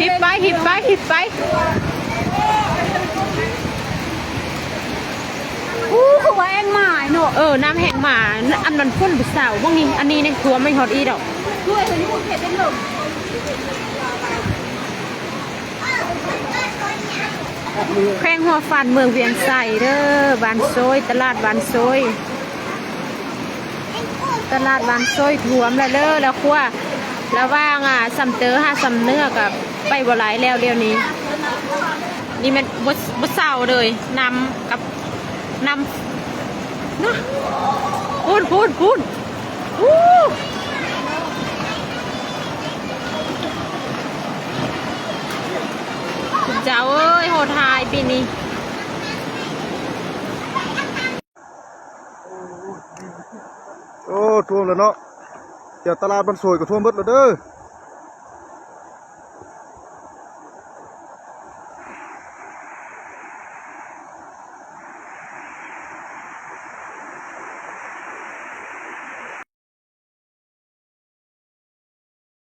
ຫິບໄປ ຫິບໄປ ຫິບໄປ. ອູ້ ຄືວ່າແອ່ງໝາຍເນາະ. ເອີ ນ້ຳແອ່ງໝາຍ ອັນນັ້ນຝົນບໍ່ເຊົາ. ເບິ່ງນີ້ ອັນນີ້ນີ້ຖ້ວມໄປຮອດອີ່ດອກ. ແຂວງຫົວພັນ ເມືອງວຽງໄຊເດີ້ ບ້ານໂຊຍ ຕະຫຼາດບ້ານໂຊຍ. ຕະຫຼາດບ້ານໂຊຍຖ້ວມແລ້ວເດີ້ ລະຂົວ ລະຫວ່າງ ອ່າ ຊຳເຕີຫາຊຳເໜືອກະໄປບໍ່ໄດ້ແລ້ວດຽວນີ້. ນີ້ແມ່ນບໍ່ ບໍ່ເຊົາເລີຍ ນ້ຳກັບ ນ້ຳນະ ພຸ້ນ ພຸ້ນ ພຸ້ນ. ອູ້ ເຈົ້າເອີຍ ໂຫດຮ້າຍປີນີ້. ໂອ້ ຖ້ວມແລ້ວເນາະ ແຖວຕະຫຼາດບ້ານໂຊຍກໍຖ້ວມເບິດແລ້ວເດີ້.